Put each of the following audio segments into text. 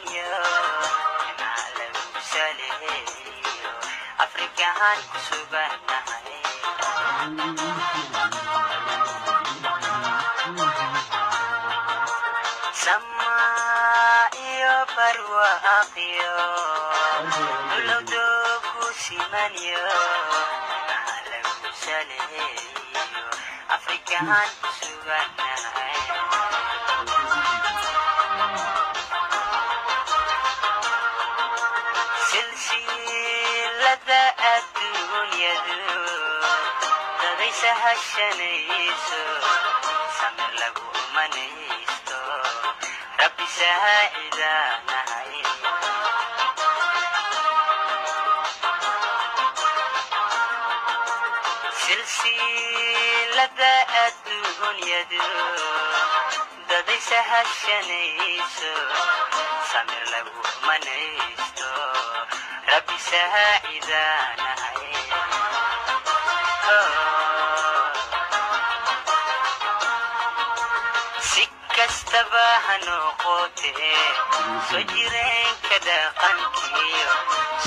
simanyo, nimca lagu saleeyo, Afrikaan ku sugannahay. Sama iyo barwaaqiyo, dhulowdoogu simanyo, nimca lagu saleeyo, Afrikaan ku sugannahay. Silsilada adduunyadu dadaysa hashanayso, samir lagu manaysto, Rabbi saacidaanahay. Silsilada adduunyadu dadaysa hashanayso, samir lagu manaysto, Rabbi saacidaanahay. Si kastaba ha noqotee, soo jireenka dhaqankiyo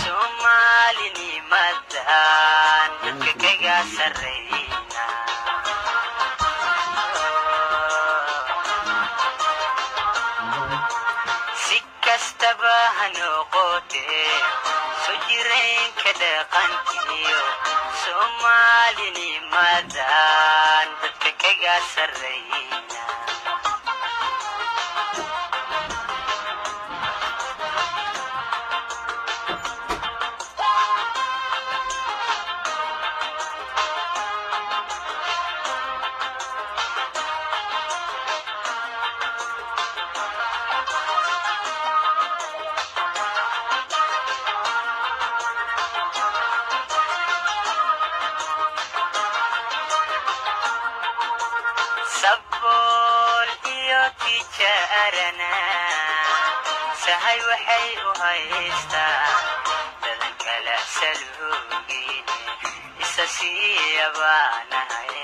Soomaalinimadan dadka kaga sarreyna. Si kastaba ha noqotee, soo jireenka dhaqankiyo Soomaalinimadan dadka kaga sarreyna. Sabool iyo tijaarana sahay waxay u haystaa, dadan kala saluugine, isa siiyabaanahay.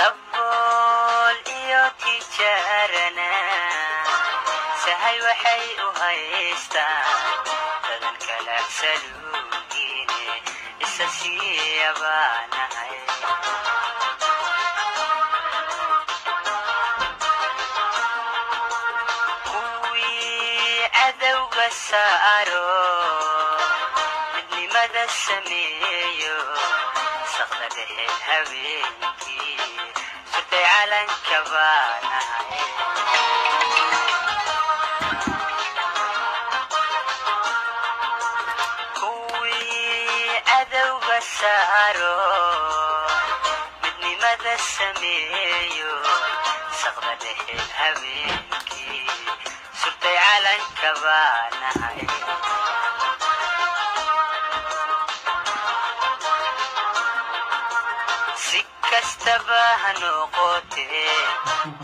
Sabool iyo tijaarana sahay waxay u haystaa, dadan kala saluugine, isa siiyabaanahay. Kuwii cadowga saaro, midnimada sameeyo, saqda dhexe habeenkii surtay calanka baanahay. Kuwii cadowga saaro, midnimada sameeyo, saqda dhexe habeenkii surtay calanka baanahay. Si kastaba ha noqotee,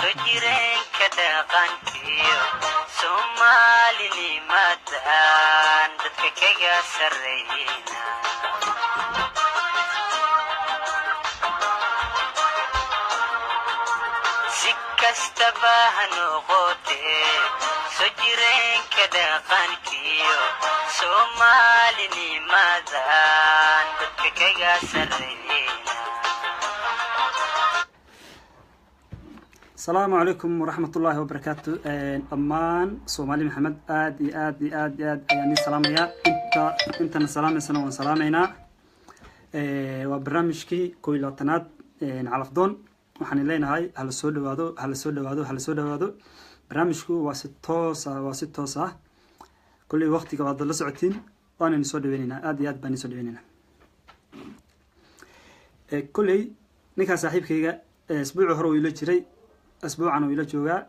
soo jireenka dhaqankiyo Soomaalinimadan dadka kaga sarreyna. Si kastaba ha noqotee, soo jireenka dhaqankiyo Soomaalinimadan dadka kaga sarreyna. Asalaamu calaykum waraxmatullaahi wabarakaatu. Dhammaan Soomaali Maxamed, aad iyo aad iyo aad iyo aad ayaan idin salaamayaa. Inta intana salaamaysana waan salaamaynaa. Waa barnaamijkii 21aad, Calafdoon. Waxaan leenahay hala soo dhawaado, hala soo dhawaado, hala soo dhawaado. Barnaamijku waa si toos ah, waa si toos ah. Kolley waqtiga waad la socotiin, waanaynu soo dhaweyneynaa, aad iyo aad baan soo dhaweyneynaa. Kolley ninkaa saaxiibkayga isbuucii hore uu ila jiray, asbuucan uu ila joogaa.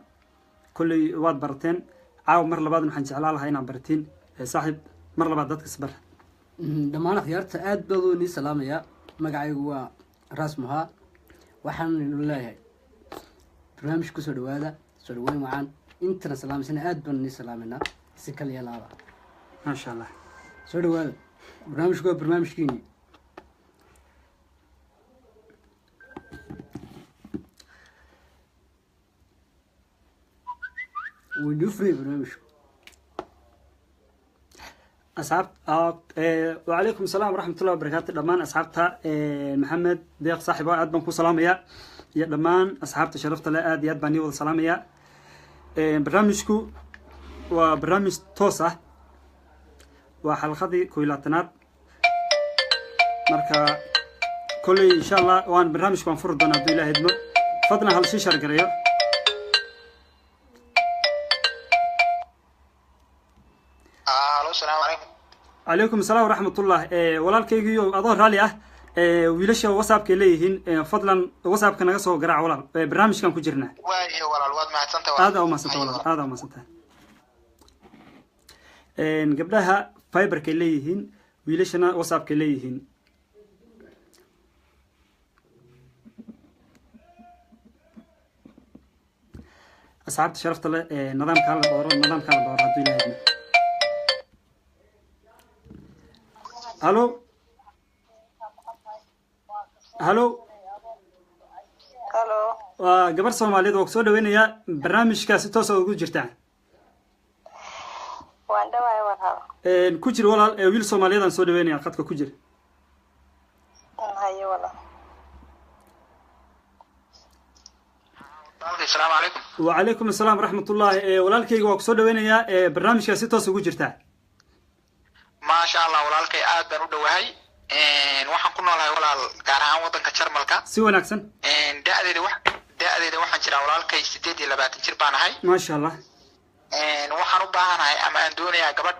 Kolley waad barateen. Caawa mar labaad waxaan jeclaan lahaa inaan baratiin. Saaxiib, mar labaad dadka isbar. Dhammaan akhyaarta aad baad u nii salaamayaa. Magacaygu waa Raas Muhaa. Waxaan leeyahay barnaamij kusoo dhawaada, soo dhaweyn wacan. Intana salaamaysana aad baan nii salaaminaa si kal iyo laaba. Maasha Allah. Soo dhawaada, barnaamijku waa barnaamijkiini. Wuu inoo furaya barnaamijku. Asxaab, wacalaykum asalaam waraxmatullahi wabarakaatu. Dhammaan asxaabta, Maxamed Deeq saaxib, aad baan ku salaamayaa, iyo dhammaan asxaabta sharafta leh, aad iyo aad baan nii wada salaamayaa. Barnaamijku waa barnaamij toos ah, waa xalqadii 21aad. Marka kolley insha Allah waan barnaamijku waan furi doonaa hadduu Ilaah idmo. Fadlan hal sii share gareeyo. Alo, salaamu calaykum. Calaykum asalaam waraxmatullah. Walaalkaygiiyo, adoo raalli ah, wiilasha WhatsAppkay leeyihiin, fadlan WhatsAppka naga soo garaac walaal. Barnaamijkan ku jirnaa. Waayo walaal, waad mahadsantahay. Aad aa umahadsanta walaal, aad aa umahadsanta. Gabdhaha Viberkay leeyihiin, wiilashana WhatsAppkay leeyihiin. Asxaabta sharafta leh, nidaamka hala dooro, nidaamka hala dooro hadduu Ilaah idmo. Halo, halo. Halo. Waa gabar Soomaaliyeed, waa kusoo dhaweynayaa barnaamijka, si toosa ugu jirtaa. Waan dhawaay walaal. Ku jir walaal, wiil Soomaaliyeed aan soo dhaweynaya, khadka ku jir. Haye walaal. Asalaamu calaykum. Wacalaykum asalaam waraxmatullahi. Walaalkayga, waa kusoo dhaweynayaa, barnaamijka si toos ugu jirtaa. Maasha Allah walaalkay, aad baan u dhowahay. Waxaan ku noolahay walaal, gaar ahaan waddanka Jarmalka. Si wanaagsan. Da'deeda waxaan jiraa walaalkay 28 jir baan ahay. Maasha Allah. Waxaan u baahanahay ama aan doonayaa gabadh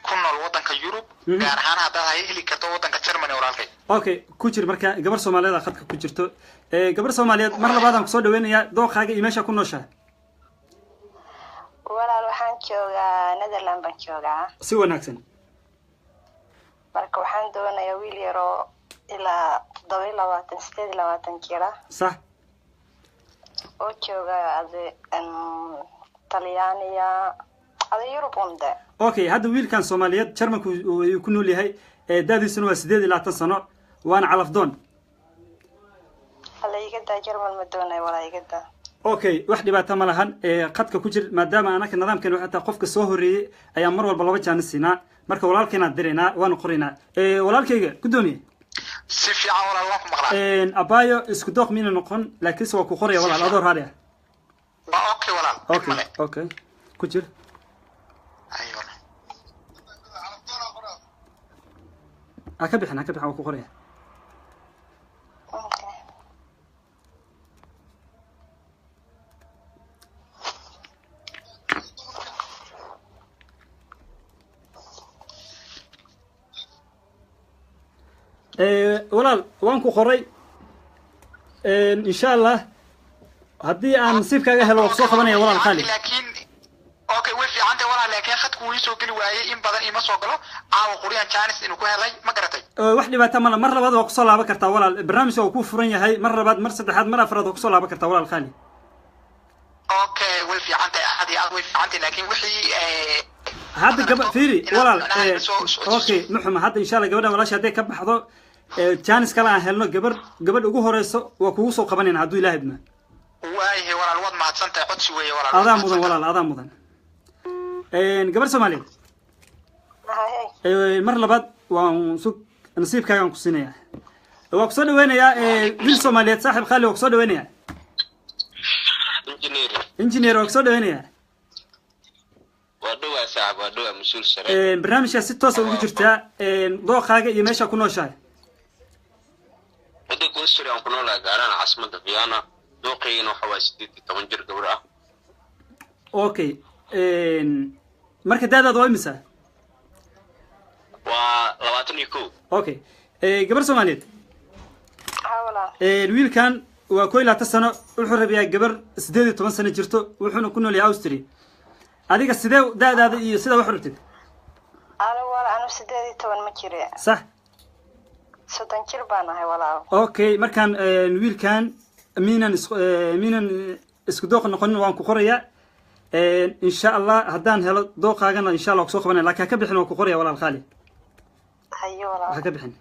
ku nool waddanka Yurub, gaar ahaan haddaad hay heli karto waddanka Germany, walaalkay. Okay, ku jir. Marka gabar Soomaaliyeed aa khadka ku jirto. Gabar Soomaaliyeed, mar labaad aan kusoo dhaweynayaa, dooqaaga iyo meesha ku nooshahay. Walaal, waxaan joogaa Netherland baan joogaa. Si wanaagsan. Marka waxaan doonayaa wiil yaroo ilaa 27, 28 jira oo jooga adi Talyaaniya, adi Yurub unde. Okay, hadda wiilkan Soomaaliyeed Jarmalku ayuu ku nool yahay, da'diisuna waa 28 sano, waana calafdoon. Hala iga daa, Jarmal ma doonayo walaa, iga daa. Okay, wax dhibaato ma lahan, khadka ku jir. Maadaama anaka nidaamkan waxay tahay qofka soo horreeyey ayaa mar walba laba jaanis siinaa, marka walaalkeenaan diraynaa, waanu qoraynaa. Walaalkayga guddoomiye. Si fiican walaal, waan ku maqlaa. Abaayo, isku dooq miina noqon, laakiinse waa ku qoraya walaal, adoo raali ah. Waa okay walaal, dhib okay male. Okay, ku jir. Ay walaal. Ha ka bixin, ha ka bixin, waa ku qoraya. Okay. Walaal, waan ku qoray. Insha Allah haddii aan nasiibkaaga helo waa kusoo qabanaya walaal qaali. Laakiin okay, way fiican tahay walaal, laakiin khadku wuu ii soo geli waayey, in badan ima soo galo. Caawa quriyaan jaanis inuu ku helay, ma garatay? Wax dhibaato mala, mar labaad waa kusoo laaban kartaa walaal, barnaamijka waa kuu furan yahay. Mar labaad, mar saddexaad, mar afraad waa kusoo laaban kartaa walaal qaali. Okay, way fiican tahay, aad iyo aad way fiican tahay, laakiin wixii Hadda gaba fiiri walaal. Inaad Okay, muxuma hadda insha Allah gabadha walaasha hadday ka baxdo, jaanis kale aan helno, gabar gabadh ugu horeyso waa kugu soo qabanayna hadduu Ilaahay idmo. Waayahay walaal, waad mahadsan tahay, codsi weeye walaal. Adaa mudan walaal, adaa mudan. Gabar Soomaaliyeed. Haye. Mar labaad waan sug, nasiibkaagaan ku siinayaa, waa kusoo dhaweynayaa. Wiil Soomaaliyeed, saaxib khaali, waa kusoo dhaweynayaa. Engineer. Engineer, waa kusoo dhaweynayaa. Waa dhowaa saaxib, waa dhowaa mas-uul sare. Barnaamijkaa si toosa ugu jirtaa, dooqaaga iyo meesha ku nooshahay. Waddanka Austria aan ku noolahay, gaar ahaan caasimadda Vienna. Dooqaygana waxa waa 18 jir gabar ah. Okay, marka daadaada waa imisa? Waa 21. Okay, gabar Soomaaliyeed. Ha walaal. Wiilkan waa 21 sano, wuxuu rabayaa gabar 18 sano jirto, wuxuuna ku nool yahay Austria. Adiga sidee da'daada iyo sidaa wax u rabtid? Anigu walaal, anu 18 ma jire. 30 jir baan ahay walaal. Okay, markaan wiilkan miinan isku dooq noqonin, waan ku qorayaa. Insha Allah haddaan helo dooqaagana insha Allah kusoo qabanaya, laakiin ha ka bixin, waan ku qoraya walaal khaali. Haye walaal. Ha ka bixin.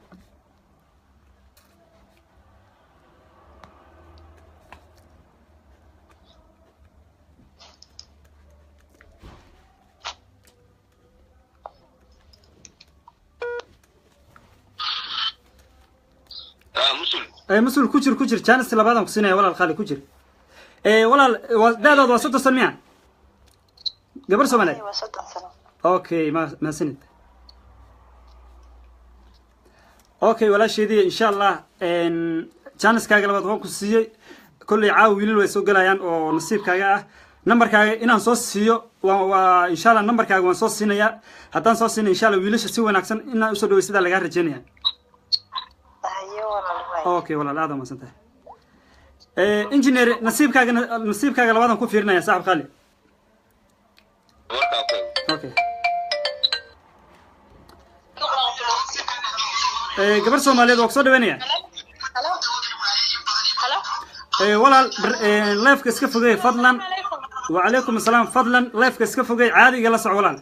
Mas-uul ku jir, ku jir, chance labaadaan ku siinaya walaal qaali, ku jir. Walaal, da'daadu waa 30 sano miya, gabar Soomaaliyeed? Waa 30 sano. Okay, ma mahadsanid. Okay walaasheedii, insha Allah chance-kaaga labaad waan ku siiyey. Kolley caawa wiilal way soo gelayaan oo nasiibkaaga ah. Nambarkaaga inaan soo siiyo waa insha Allah, nambarkaaga waan soo siinayaa. Haddaan soo siinay, insha Allah wiilasha si wanaagsan inaan usoo dhaway sidaa lagaa rajeynaya. Haye walaal, waay. Okay walaal, aad umahadsan tahay. Engineer, nasiibkaaga, nasiibkaaga labaadaan ku fiirinaya, saaxib qaali. Warkaa okay. Okay. Gabar Soomaaliyeed waa kusoo dhaweynaya. Walaal, live-ka iska fogey fadlan. Wacalaykum asalaam. Fadlan live-ka iska fogey, caadiga la soc walaal.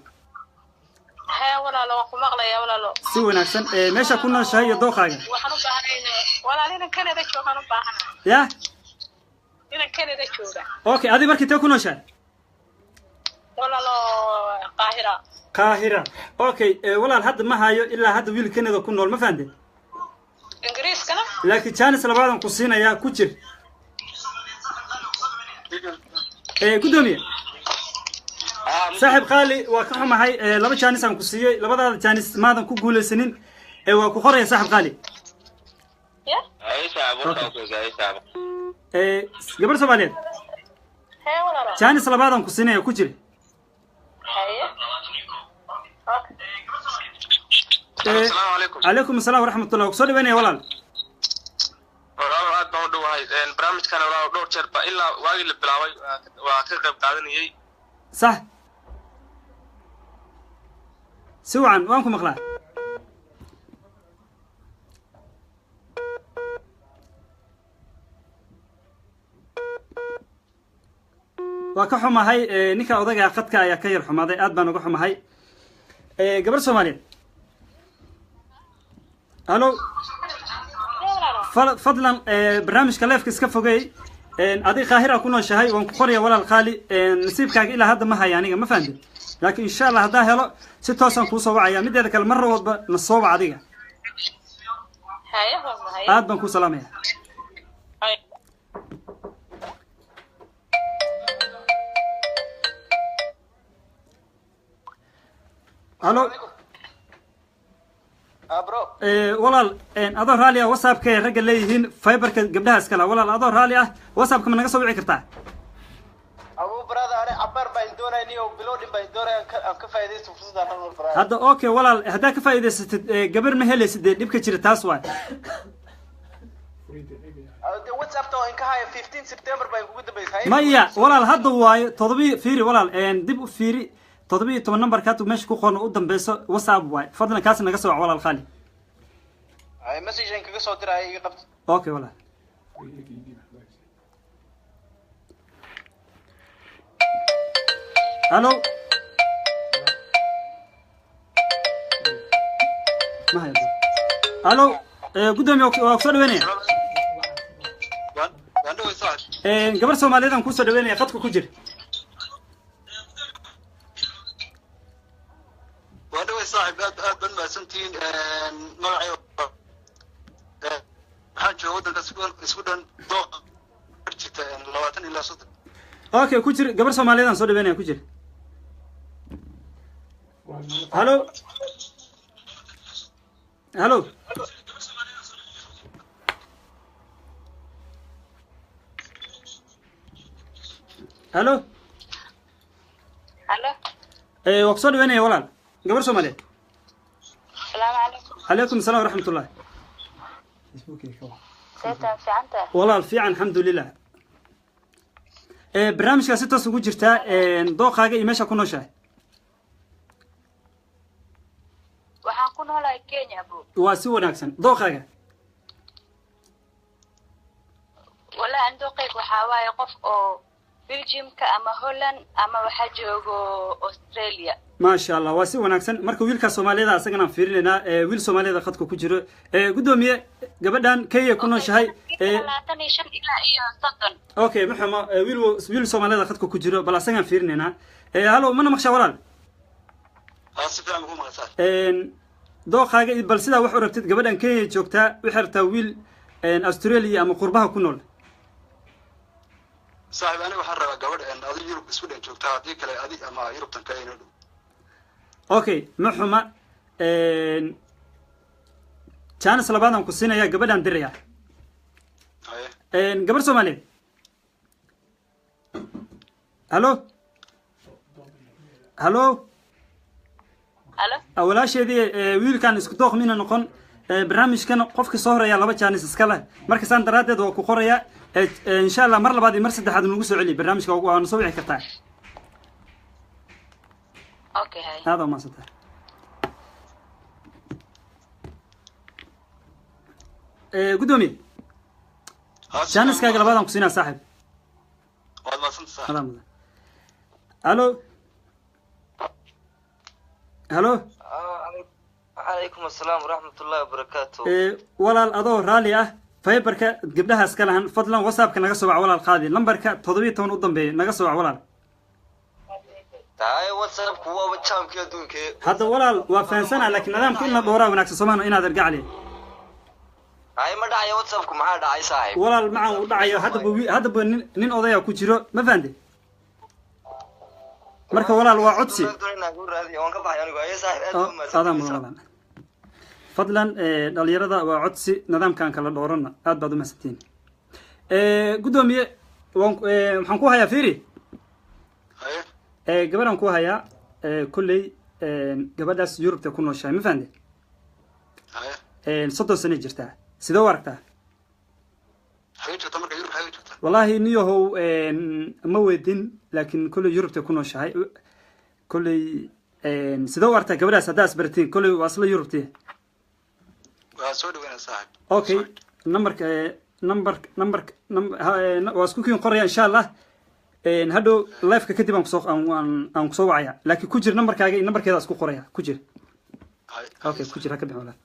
Hee walaalo, waan ku maqlayaa walaalo. Si wanaagsan. Meesha ku nooshahay iyo dooqaaga? Waxaan u baahanay walaal inan Canada joogaan u baahanahay. Ya? Inan Canada jooga. Okay, adi markii tee ku nooshahay? Walaalo, Qaahira. Qaahira, okay. Walaal, hadda ma hayo ilaa hadda wiil Canada ku nool, ma fahamte? Ingiriiskana? Laakiin chance labaadan ku siinayaa, ku jir. Gudoomiye, saaxiib qaali, waa ka xumahay. Laba chance aan ku siiyey, labadaada chance maadan ku guuleysanin. Waa ku qoraya, saaxiib qaali. Ya. Haye saaxiib, warkaa okay, haye saaxiib. Gabar Soomaaliyeed. Hee walaalo. Chance labaadaan ku siinaya, ku jir. Haye. Asalaamu calaykum. Calaykum asalaam waraxmatullah, kusoo dhaweynaya walaal. Walaalo, aad baan u dhowahay barnaamijkan. Walaalo, dhowr jeer ba ilaa waagii la bilaabay waa ka qayb qaadanayay. Sax, si wacan, waan ku maqlaa. Waa ka xumahay, ninka odayga khadka ayaa ka yar xumaaday, aad baan uga xumahay. Gabar Soomaaliyeed, halo. Fadlan barnaamijka live-ka iska fogey. Adig Qaahira ku nooshahay, waan ku qoraya walaal qaali. Nasiibkaaga ilaa hadda ma haya aniga, ma fahamtid? Laakiin insha Allah haddaa helo si toosaan kuusoo wacaya. Mideeda kale, mar walba na soo wac adiga. Haye haye. Aad baan kuu salaamaya. Haye. Halo. Bro. Walaal, adoo raalli ah, WhatsAppka ay ragga leeyihiin, Viberka gabdhaha iskala. Walaal, adoo raalli ah, WhatsAppka ma naga soo wici kartaa? Abu brother, ani cabaar baan doonayni oo bilowdhin baan doonaya aan ka faa'iidaysto fursadaan hal mar, brother. Hadda okay walaal, haddaa ka faa'iidaysatid, gabar ma helaysid dee, dhibka jira taas waay. De WhatsApp ta in ka haya 15 September baan kugu dambaysay. Maya walaal, hadda waayo todobiyo, fiiri walaal, dib u fiiri, 17 numberka hadda meesha ku qoran u dambeyso WhatsApp waay. Fadlan kaas naga soo wac, walaal qaali. Ay, message aan kaga soo diraya, iga qabta. Okay walaal. Halo, ma hayo. Halo, gudoomiye, waa kusoo dhaweynaya. Waan dhoway saaxiib. Gabar Soomaaliyeed aan kusoo dhaweynaya, khadka ku jir. Waan dhoway saaxiib, aad aad baan mahadsantihiin. Magacay waxaan jooga waddanka Sweden, dooq jirta 20 ilaa 30. Okay, ku jir. Gabar Soomaaliyeed aan soo dhaweynaya, ku jir. Halo, halo, halo. Halo. Waa kusoo dhaweynaya walaal, gabar Soomaaliyeed. Asalaamu calaykum. Calaykum asalaam waraxmatullah. Seetaan, fiicanta? Walaal, fiican, alxamdulilah. Barnaamijkaa si toos ugu jirtaa. Dooqaaga iyo meesha ku nooshahay? Waxaan ku noolahay Kenya, bu. Waa si wanaagsan. Dooqaaga? Wallahi an dooqayga waxaa waaye qof oo Belgiumka ama Holland ama waxaa joogo Australia. Maasha Allah, waa si wanaagsan. Marka wiilkaa Soomaaliyada asagana aan fiirinaynaa. Wiil Soomaaliyada khadka ku jiro. Guddoomiye, gabadhan Kenya ku nooshahay. 25 ilaa iyo 30. Okay, ma xumo. Wiil Soomaaliyada khadka ku jiro, bal asagaan fiirinaynaa. Halo, mana maqshaa walaal? Haa, si fiican ku maqashaa. Dooqaaga iyo bal sidaa wax u rabtid. Gabadhan Kenya joogtaa, waxay rabtaa wiil Australia ama qurbaha ku nool. Saaxiib, aniga waxaan rabaa gabadh adi Yurub, Sweden joogta, haddii kale adi ama Yurubtan kale inoo dhow. Okay, ma xuma. Chance labaad aan ku siinaya, gabadhaan diraya. Haye. Gabar Soomaaliyeed. Halo, halo. Alo. Walaasheedii, wiilkan isku dooq mina noqon. Barnaamijkan qofka soo horeeya laba chance iska leh, marka saan daraaddeed waa ku qoraya. Insha Allah mar labaad iyo mar saddexaad nagu soo celi barnaamijka, waana soo wici kartaa. Okay, hay. Aad waa mahadsantahay. Guddoomiye, chance-kaaga labaad aan ku siinaa, saaxib. Waad mahadsanta, saaxiib. Adaa mudan. Halo, halo. Calaykum asalaam waraxmat ullahi wabarakaatu. Walaal, adoo raalli ah, Viberka gabdhaha iska lahan. Fadlan WhatsAppka naga soo wac, walaal. Qaadi lambarka 17 u dambeeya, naga soo wac, walaal. Tahay WhatsAppku waaba jaamkii adduunka. Hadda walaal waa fahansana, laakiin nidaamka in la dhowraa wanaagsan soomahana inaad ergacli. Hay, ma dhacayo WhatsAppku, maxaa dhacay, saaxiib? Walaal macaan, u dhacayo haddaba haddaba nin odaya ku jiro, ma fahante? Marka walaal waa codsi. Waan ka baxay anigu. Aye saaxiib, aad baa umahadsan. Adaa mudan, walaal. Fadlan dhalinyarada waa codsi, nidaamkan kala dhowrana. Aad baad umahadsantihiin. Guddoomiye, waan waxaan ku hayaa, fiiri. Haye. Gabadhaan ku hayaa, kolley gabadhaas Yurubta ku nooshahay, ma fahante? Haye. 30 sanay jirtaa. Sidee u aragtaa? Xagee joogta marka? Yurub xagee joogta? Wallaahi niyahow, ma weydin, laakiin kolley Yurubta ku nooshahay. Kolley sidee u aragtaa gabadhaas haddaa isbaratiin? Kolley waa isla Yurubti. Waa soo dhaweynaa, saaxiib. Okay, numberka number number waa isku kiin qoraya, insha Allah. Hadhow liveka kadib aan kusoo aan kusoo wacaya, laakiin ku jir numberkaaga iyo numberkeeda isku qoraya, ku jir. Haye. Okay, ku jir, ha ka bixin, walaal.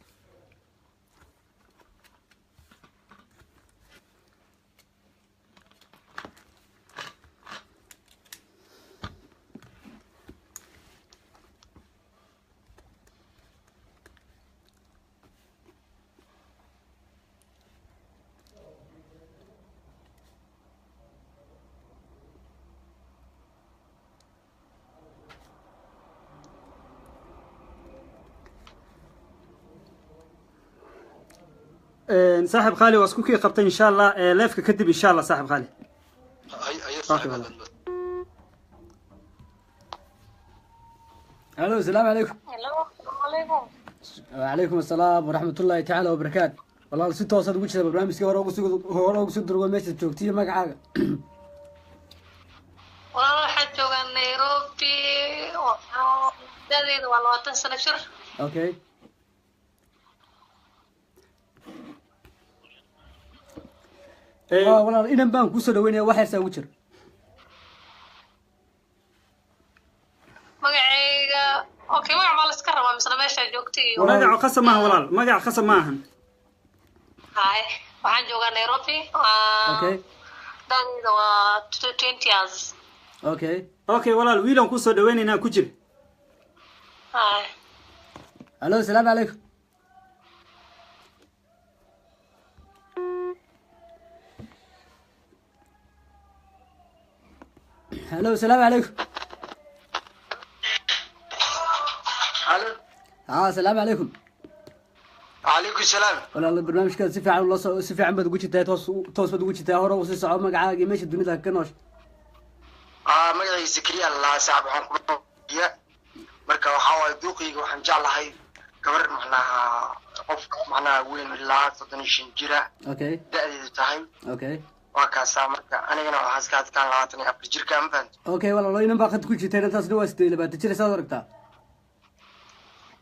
Saaxib khali, waa isku kii qabtay, insha Allah liveka kadib, insha Allah, saaxib khali. Haye, haye. Okay, saaxiib. Walaal. Alo, asalaamu calaykum. Hello, asalaamu calaykum. وعليكم السلام ورحمة الله تعالى وبركاته. Walaal, si toosaad ugu jirta barnaamijkii. Hore ugu sii durgo meesha joogtiyo magacaaga. Walaal, waxaan joogaa Nairobi. Waxaa da'deyda waa 20 sano jir. Okay. Waa walaal, inan baan kusoo dhaweynaya, wax yarsaa ugu jir. Magacayga, okay, magac baa la iska rabaa misna meeshaa joogta iyo? Magaca qasab maaha, walaal, magaca qasab ma ahan. Hay, waxaan joogaa Nairobi. Da'deyda waa 20 years. Okay. Okay walaal, wiilan kusoo dhaweynaynaa, ku jir. Hay. Alo, asalaamu calaykum. Alo, asalaamu calaykum. Alo. Ha, asalaamu calaykum. Calaykum salaam. Walaal, barnaamijkaad si fiican ula soo, si fiican baad ugu jirtaa, toos toos baad ugu jirtaa. Hore usii soco, magacaaga iyo meesha dunida ka noosh. Magacayga Zakariya la saaxiib, waxaan ku ya marka waxaa waaye duuqayga waxaan jeclahay gabar macnaha qof macnaha weyn, ilaa 35 jira da'deedu tahay. Waa kaasaa. Marka anigana waxaa iska adkaan 24 jirka, ma fahamti? Okay walaalo, inan baa khad ku jirta, inantaasna waa 28 jir. Saad aragtaa?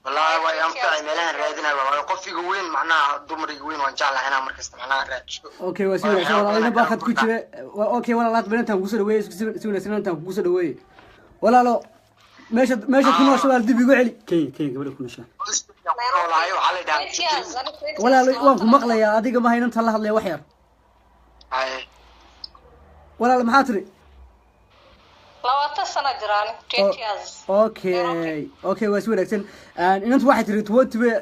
Wallaahi waa anfacay, meelahan raadinaya waayo qof iga weyn, macnaha dumar iga weyn waan jeclahay inaan markasta macnaha raadsho. Okay, waa si wanaagsan, walaalo, inan baa khad ku jira. Okay walaalo, hadba inantaan kugu soo dhaweeyey, si wanaagsan inantaan kugu soo dhaweeyey. Walaalo, meesha ku noosha waa dib igu celi. Kenya, gabadha ku nooshaa. Noolahay waxaa la dhahaa. Walaalo, waan ku maqlayaa, adiga maha, inantaan la hadlaya wax yar. Haye. Walaalo, maxaa tiri? 20 sano jiraan, 20 years. Okay, waa si wanaagsan. Inantu waxay tiri 20 bay,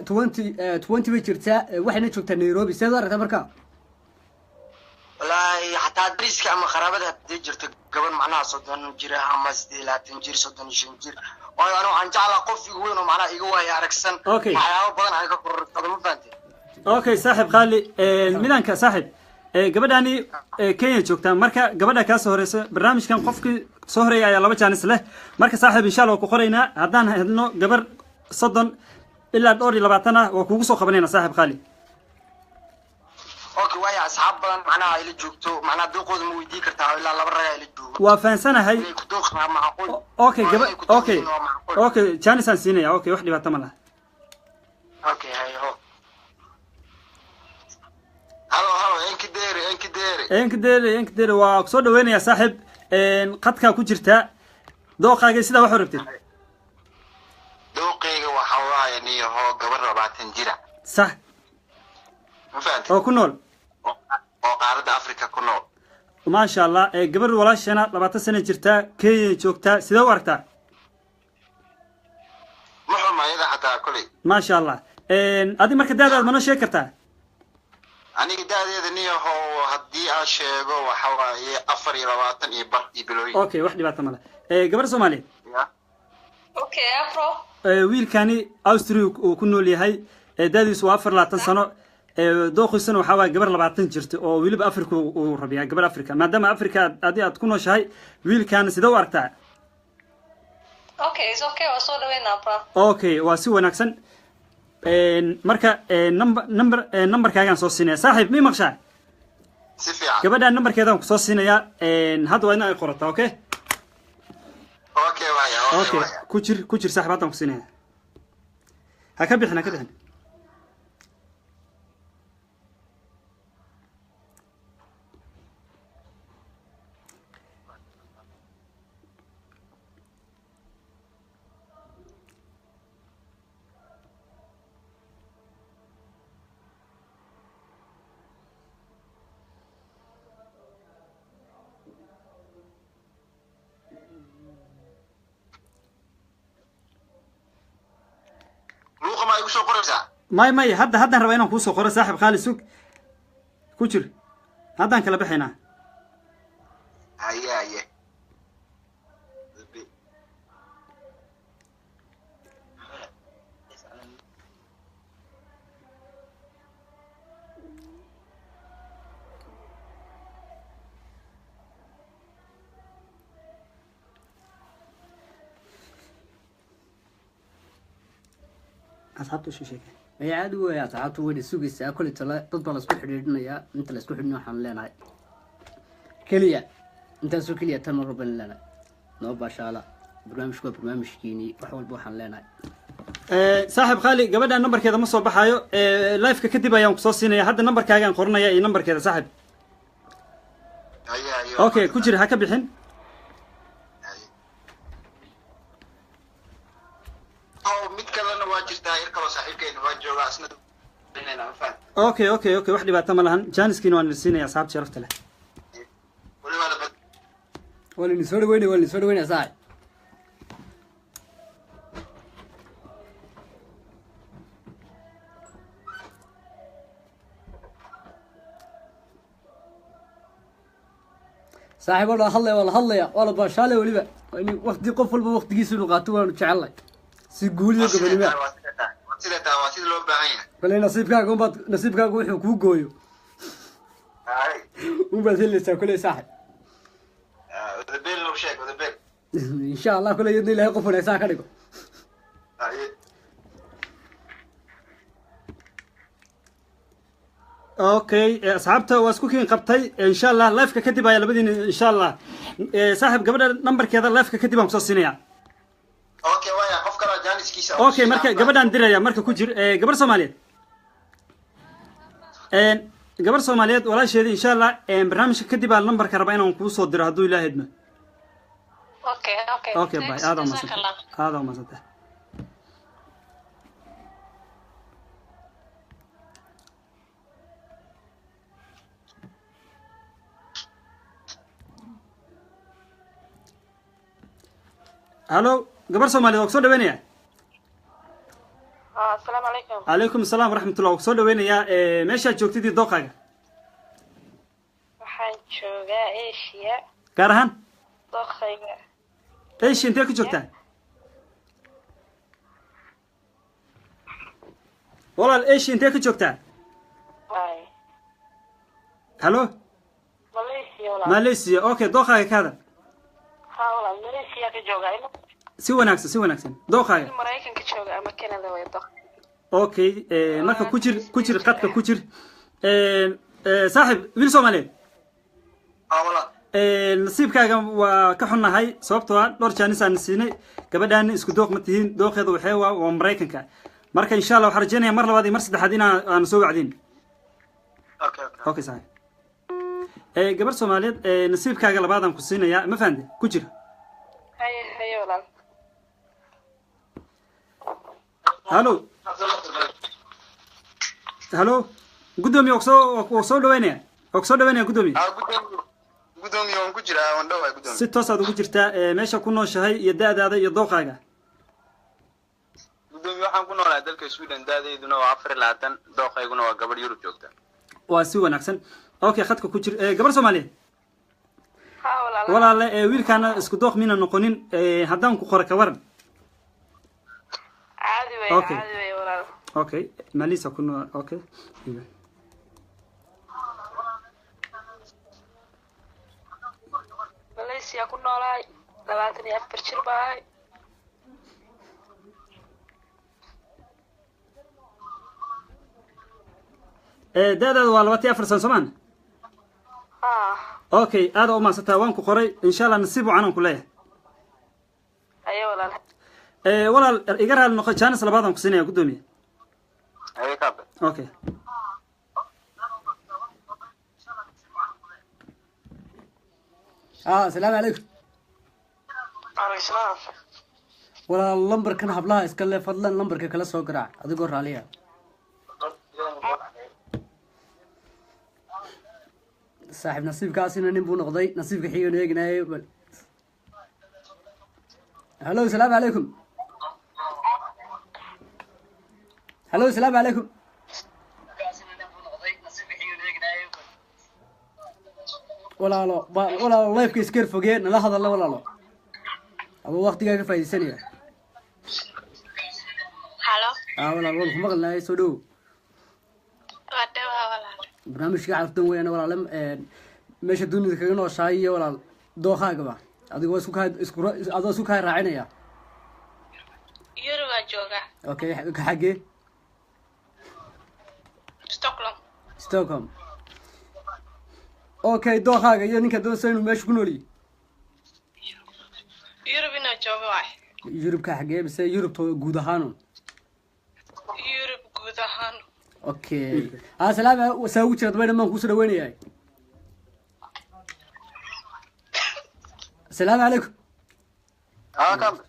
20 bay jirtaa, waxayna joogtaa Nairobi. Sideed u aragtaa marka? Wallaahi xataa dariska ama qaraabada haddii jirto gabar macnaha 30 jir ah ama 28 jir, 35 jir, waayo anigu waxaan jeclaa qof igu weyn oo macnaha iga waaya aragsan, waxyaabo badan aan ka kororsado, ma fahantay? Okay saaxib qaali, midaanka saaxib, gabadhani Kenya joogtaa. Marka gabadha kaa soo horeysa barnaamijkan, qofkii soo horeeya ayaa laba jaanis leh. Marka saaxib, insha Allah waa ku qoraynaa. Haddaan helno gabar 30 ilaa dhowr iyo labaatan ah, waa kugu soo qabanayna, saaxib qaali. Okay, waayo asxaab badan macnaha ila joogto, macnaha dooqooda ma weydii kartaa? Ilaa laba ragaa ila joogo. Waa fahansanahay. Inay ku dooqaa macquul. Okay, Waa gaba inay ku dooq okay yihiin waa macquul. Okay, jaanisaan siinaya. Okay, wax dhibaato ma laha. Okay, hayo. Halo, halo, enki deere, enki deere. Enkdere, enkdere, waa kusoo dhaweynayaa saaxib. Qadkaa ku jirtaa, dooqaaga sidaa wax u rabtid. Dooqeyga waxa waaye niyaho gabar 20 jira. Sax. Ma fahantay? Oo ku nool oo qaaradda Africa ku nool. Maasha Allah. Gabar walaashana 20 sano jirtaa, Kenya joogtaa, sidee u aragtaa? Ma xuma iyada xataa koley. Maasha Allah. Adi marka daadaad ma noo sheegi kartaa? Aniga da'deeda niyaho haddii aan sheego waxa waaye 24 iyo bar iyo bilooyin. Okay, wax dhibaato ma leh. Gabar Soomaaliyeed. Ya. Okay, afro. Wiilkani Austria uu ku nool yahay, da'diisu waa 24 sano, dooqiisuna waxaa waaye gabar 20 jirta oo weliba Africa uu rabiyaa, gabar Africa, maadaama Africa adi aad ku nooshahay. Wiilkan sidee u aragtaa? Okay, is okay, waa soo dhaweynaa, bro. Okay, waa si wanaagsan. Marka numberkaagaan soo siinaya saaxiib, mi maqshaa? Si fiican. Gabadhaan numberkeedaan kusoo siinayaa hadda, waa in ay qorataa, okay? Okay, waaya, okay. Okay. Waaya. Ku jir, ku jir saaxiib, haddaan ku siinaya. Ha ka bixin, ha ka bixin. Luuqa ma igu soo qoraysaa? May, may, hadda haddaan rabaa inaan kuusoo qoro, saaxiib qaali. Sug, ku jir, haddaan kala baxaynaa. Haye, haye. Asxaabta usii sheegay. May, caadi weya, asxaabtu wayna sugaysaa. Koley tole dad baa laisku xidhiidhinayaa. Inta laisku xidhiidhinayo waxaan leenahay keliya intaasoo keliya tan mar walbaynu leenahay noo baashaala. Barnaamijku waa barnaamijkiinii, wax walba waxaan leenahay. Saaxiib qaali, gabadha numberkeeda ma soo baxaayo. Liveka kadib ayaan kusoo siinaya. Hadda numberkaagaan qoranaya iyo numberkeeda, saaxiib. Haye, haye. Okay, ku jir, ha ka bixin. Oo mid kalena waa jirtaa, yar kaloo saaxiibkeena waa joogaa isna inayna ma fahan. Okay, wax dhibaato ma lahan. Janiskiina waan siinaya asxaabta sharafta leh. Weli waa la Waa laydin soo dhaweynaya, waa laydin soo dhaweynaya, saaxib. Saaxiib, waa la hadlaya, waa la hadlaya, waa la baashaalaya. Weliba waa in waqti qof walba waqtigiisa inuu qaato waanu jecelnahay, si guuliyo Waa sidee gobonimo. tahay, waa sidee tahay, waa sidee tahay, waa sida loo baahan yahay. Koley nasiibkaaga unbaad, nasiibkaaga wuxuu kuu gooyo Hay. unbaad helaysaa koley, saaxib. Wadabeel loo sheeg, wadabeel. Insha Allah, koley iyadna Ilaahay qof wanaagsan ka dhigo. Haye. Okay, asxaabta waa isku kiin qabtay. Insha Allah liveka kadib ayaa labadiina, insha Allah. Saaxiib, gabadha numberkeeda liveka kadib aan kusoo siinaya. Okay, waaya, qof kalaa jaaniskiisa. Okay, marka gabadhaan diraya, marka ku jir. Gabar Soomaaliyeed, gabar Soomaaliyeed walaasheedii, insha Allah barnaamijka kadib aan numberka rabaa inaan kuu soo diro, hadduu Ilaahay idmo. Okay. Okay, bye. Thanks. Aada umadsantay. Jazakallah. Aada umadsantay. Halo, gabar Soomaaliyeed, waa kusoo dhaweynaya. Asalaamu calaykum. Calaykum asalaam waraxmatullah. Waa kusoo dhaweynayaa. Meeshaad joogtid iyo dooqaaga. Waxaa Gaar ahaan Dookhayga. Asia intee ku joogtaa walaal? Asia intee ku joogtaa? Waay. Halo? Malaysia, walaal. Malaysia, okay. Dooqaaga ka hadal. Haa walaal, Malaysia ka jooga. Si wanaagsan, si wanaagsan, dooqaaga. Maraykanka jooga ama Canada way dooq. Okay, marka ku jir, ku jir qadka ku jir. Saaxib wiil Soomaaliyeed. Ah, walaal. Nasiibkaaga waa ka xunnahay, sababtoo ah dhowr jaanis aan siinay gabadhaani, isku dooq ma tihiin. Dooqeeda waxee waa Maraykanka. Marka insha Allah waxaan rajeynaya mar labaad iyo mar saddexaad inaa aan soo wacdin. Okay. Okay saaxib. Gabar Soomaaliyeed, nasiibkaaga labaadaan ku siinayaa, ma fahamte? Ku jir. Haye haye walaal. Halo halo, guddoomiye, waa kusoo dhaweynaya, waa kusoo dhaweynaya, guddoomiye. Ah, gudoomiye, gudoomiye, waan ku jiraa, waan dhawahay, gudoomiye. Si toosaad ugu jirtaa. Meesha ku nooshahay iyo da-daada iyo dooqaaga. Gudoomiye, waxaan ku noolahay dalka Sweden, da'dayduna waa 24, dooqayguna waa gabadh Yurub joogta. Waa si wanaagsan. Okay, khadka ku jir. Gabar Soomaaliyeed. Haa walaal. Walaale, wiilkaana isku dooq mina noqonin. Haddaan ku qoro, ka waran? Caadi way. Okay. Caadi way walaal. Okay, Malisa ku nool. Okay. Malaysia ku noolahay, 24 jir baa ahay. Da-daada waa 24 sano, soomaan? Haa. Okay, aada u mahadsantaha, waan ku qoray. Insha Allah nasiib wacan aan ku leeyahay. Haye walaal. Walaal, iga raali noqo, jaanis labaadaan ku siinaya, guddoomiye. Haye kaabe. Okay. Ah, asalaamu calaykum. Calaykum salaam. Walaal, lambarkan hablaha iska le, fadlan lambarka kala soo garaac adigoo raaliya. Saaxiib, nasiibkaasina nin buu noqday. Nasiibka xiganu eegnaaye bal. Halo, asalaamu calaykum. Halo, asalaamu calaykum. Walaalo, walaalo, lifeka iskar fogee, nala hadalla walaalo, ama waqtigaa ka faaidaysanaya. Halo. Ah walaal, waan ku maqlinahay, soo dhow. Waa dhawaa walaal. Barnaamijka Calafdoon weeyaan walaale. Meesha dunida kaga nooshahay iyo walaal dooqaagaba, adigoo isku kaa isku adoo isku kaa raacinaya. Yurubaa jooga. Okay, ka xaggee? Stockholm. Stockholm, okay. Dooqaaga iyo ninka doonaysa inuu meesha ku noolyahay. Yurub inaa jooga waay. Yurubka xaggee, mise Yurubta guud ahaanun? Yurub guud ahaan. Okay, ah, salaam saa ugu jira dabayna maan kuusoo dhaweynayaa. Asalaamu calaykum. Ah, kaabe.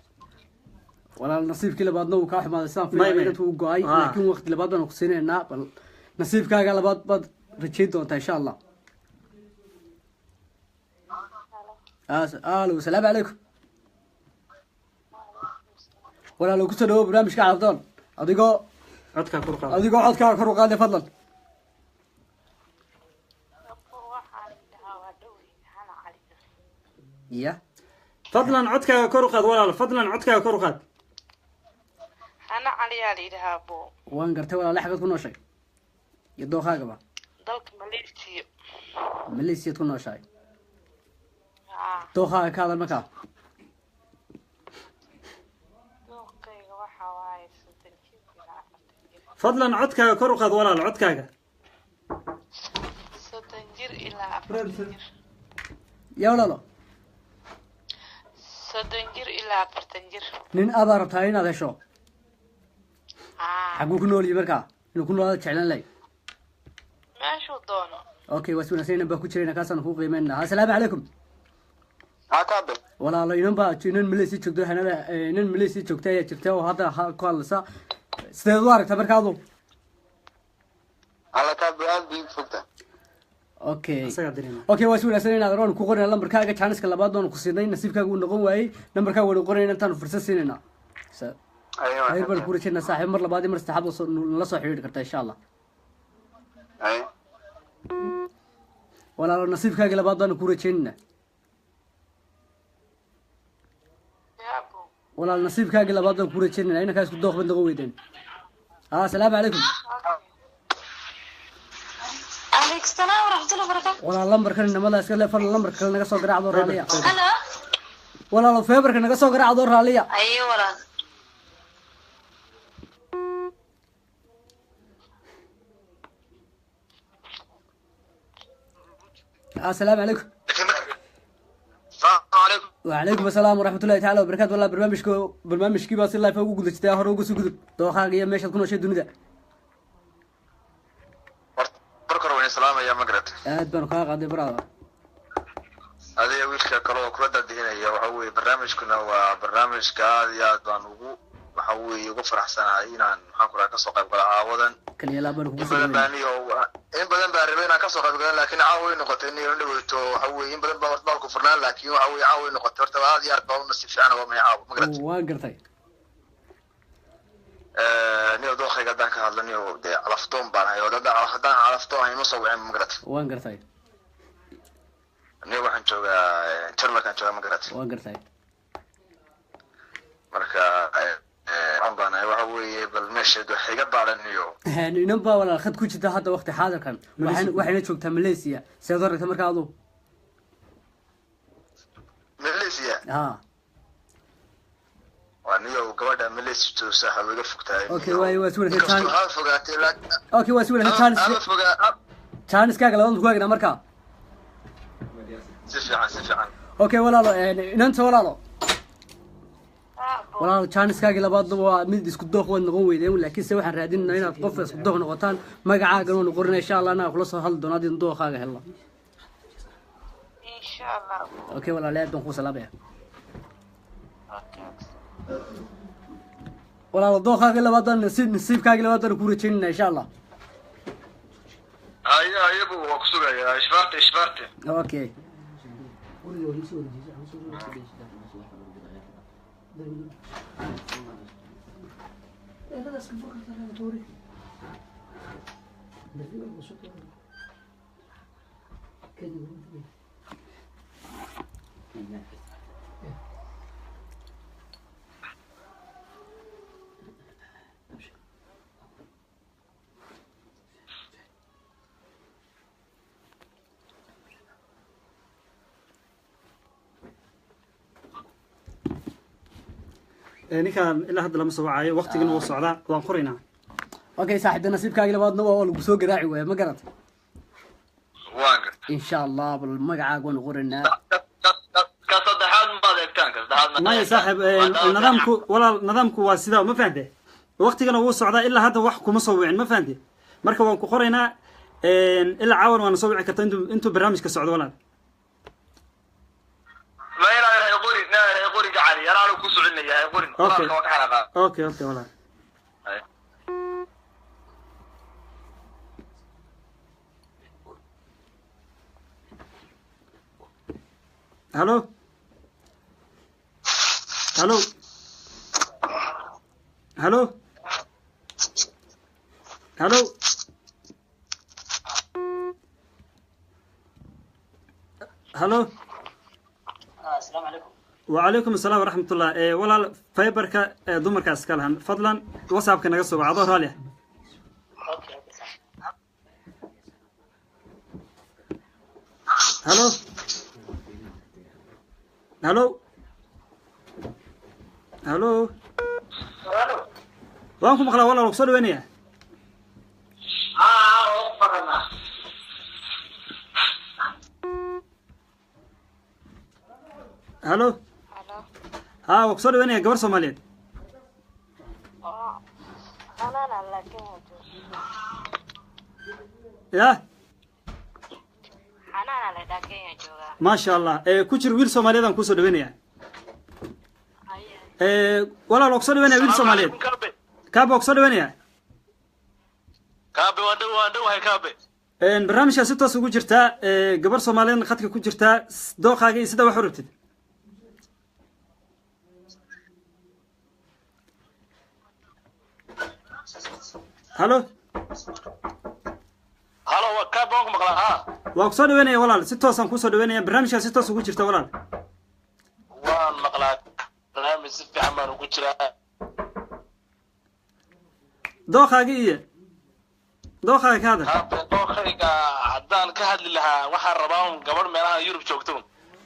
Walaal, nasiibkii labaadna wuu kaa xumaaday sidaan May, filaya. may. Intuu go-ay. Ah. Laakiin waqti labaad baanu ku siinaynaa, bal nasiibkaaga labaad baad rajayn doontaa insha Allah. Alo, asalaamu calaykum walaalo, kusoo dhawo barnaamijka Calafdoon adigoo Codkaa kor u qaado. Adigoo codkaaga kor u qaaday fadlan. Waxaan dhahaa waa dhowey Hana Cali. Ya. Fadlan codkaaga kor u qaad walaal, fadlan codkaaga kor u qaad. Hana Caliyaa la yidhahaa bo. Waan gartay walaale, xagad ku nooshay iyo dooqaagaba? Dalka Malaysia. Malaysiyaad ku nooshahay? Haa. Dooqaaga ka hadal markaa. Dooqayga waxaa waaye 30 jir ilaa 40 jir. Fadlan codkaaga kor u qaad walaal, codkaaga. 30 jir ilaa 40 jir. Yaa walaalo? 30 jir ilaa 40 jir. Nin adaa rabtaa inaad hesho? Haa. Xaguu ku nool yahay markaa, inuu ku noolaada jeclaan lahay? Meeshuu doono. Okay, waa si wanaagsan, inan baa ku jirayna, kaasaan kuu qiimeynaa. Asalaamu calaykum. Ah, kaabe. Walaalo, inan baa inan Malaysia joogto, hanada inan Malaysia joogta ayaa jirta oo hadda ku hadlaysa. Sideed u aragtaa marka adu? Alla kaabe, aad bay u fogtaa. Okay. Isagaa dareema. Okay, waa si wanaagsan inaad roon ku qorayna lambarkaaga. Jaaniska labaad waanu ku siinay, nasiibkaaga wuu noqon waayey. Lambarkaaga waanu qorayna intaanu fursad siinaynaa. Ayo. Khayr baan ku rajaynaa saaxiib, mar labaad iyo mar saddexaad waa nala soo xiriiri kartaa insha Allah. Ayo. Walaalo, nasiibkaaga labaad baanu ku rajaynaynaa. Walaal nasiibkaagii labaad baan ku rajaynayna inankaa isku dooq bad noqon weydeen. Asalaamu calaykum. Alaykum salaam waraxmatullahi wabarakaatu. Walaal lambarkan inamada iska le, fadlan lambarka kale naga soo garaacdo, raaliya. Halo. Walaalo Viberka naga soo garaacdo, raaliya. Ayo walaal. Asalaamu calaykum. Asalaamu calaykum. وعليكم السلام ورحمة الله تعالى وبركاته. والله برنامجكii baa si live ugu guda jirtaa, hore uga soo gudub dooqaaga iyo meeshaad ku nooshay dunida. Marka hore waan salaamaya, ma garat? Aad baan kaa qaaday, brother. Adiga wiilka kale oo kula daadihinaya, waxa weeye barnaamijkuna waa barnaamijka aad iyo aad baan ugu, waxa weeye, ugu faraxsanahay inaan, maxaan ku rahaa, kasoo qayb galo caawadan. Kaliya laa baan kugu In badan baan iyo in badan baan rabay inaan kasoo qayb galo, laakiin caawa way noqotay in dhaweyto. Waxa weeye in badan baa horta baalku furnaan, laakiin waxa weeye caawa way noqotay. Horta aad iyo aad baa u nasiib fiican waa may caawa, ma garat? Waan gartay. Niyo dookhayga haddaan ka hadlo, niyo dee calafdoon baan ahay, oo haddaan calafdoon ahay ma soo wicin, ma garat? Waan gartay. Niyo waxaan joogaa Jarmalkaan joogaa, ma garat? Waan gartay. Marka waxaan baan ahay, waxa weeye bal meesha wax iga baaran iyo Inan baa walaal khad ku jirta hadda waqti xaadirkan, waxayna joogtaa Malaysia. Seed aragta marka adu? Malaysia? Ha. Waa niyo gabadha Malaysia joogta waxa iga fogtahay. Okay, waay si wanaagsan. Inkastoo ha fogaatay, laakiin Okay, waa si wanaagsan. Chance haba fogaa. Chance-kaaga labaad ku eegnaa marka. Si fiican, si fiican. Okay walaalo, inanta walaalo, walaalo chance-kaagii labaadna waa mid isku dooq waad noqon weydeen, laakiin se waxaan raadinaynaa inaad qof isku dooq noqotaan. Magacaagan waanu qorinaa, insha Allah annaga kula soo hadli doona haddii dooqaaga helno. Insha Allah. Okay walaalo, aad baan kuu salaamaya. Okay. Walaalo dooqaagii labaadna nasiibkaagii labaadna ku rajaynayna, insha Allah. Haya, ayagu waa ku sugayaa. Ishbaarte, ishbaarte. Okay. Ninkaan ilaa hadda lama soo wacayo, waqtigana wuu socdaa, waan qoraynaa. Okay saaxiibda, nasiibkaagii labaadna waa lagu soo garaaci waaya, ma garat? Waan gartay. Insha Allah bal magacaaga waanu qoraynaa. Ka saddexaad maad eegtaan, ka saddexaad maad Maya saaxib, nidaamku walaal, nidaamku waa sidaa, ma fahante? Waqtigana wuu socdaa, ilaa hadda wax kuma soo wicin, ma fahante? Marka waan ku qoraynaa, ilaa caawan waana soo wici karta intuu barnaamijka socdo, walaal. Ma inaad hay qorin, inaad hay qorin gacali anaa ku socinaya, hay qorin. Okay. Qoraalka waa ka xanaaqaa. Okay, walaal. Halo, halo, halo, halo, halo. Asalaamu calaykum. وعليكم السلام ورحمة الله. إيه walaal, Viberka ee dumarka iska lahan, fadlan WhatsAppka naga soo wacdo, raali ah. Okay, sax. Halo, halo, halo. Waan ku maqlaa walaal, ku soo dhaweynaya. Haa, waa ku maqalnaa. Halo. Halo. Ha, waa ku soo dhaweynaya, gabar Soomaaliyeed. Xanaana laakiin wuu joogaa. Ya. Xanaana la dhaa, Kenya joogaa. Maasha Allah, ee ku jir, wiil Soomaaliyeed aan kusoo dhaweynaya. Haye. Ee walaal, waa kusoo dhaweynaya, wiil Soomaaliyeed. Kaabe. Kaaba, waa kusoo dhaweynaya. Kaabe, waan dhow, waan dhowahay kaabe. Barnaamijkaa si toos ugu jirtaa, gabar Soomaaliyeed khadka ku jirtaa, dooqaaga iyo sida wax u rabtid. Halo. Halo, waa kaabe, waan ku maqlaa, ha. Waa kusoo dhaweynaya walaal, si toosaan kusoo dhaweynaya, barnaamijkaa si toos ugu jirta walaal. Waan maqlaa barnaamij. Saaxiib, si fiican baan ugu jiraa. Dookhaaga iyo dookhaaga ka hadal. Dookhayga haddaan ka hadli lahaa, waxaan rabaa un gabadh meelaha Yurub joogto.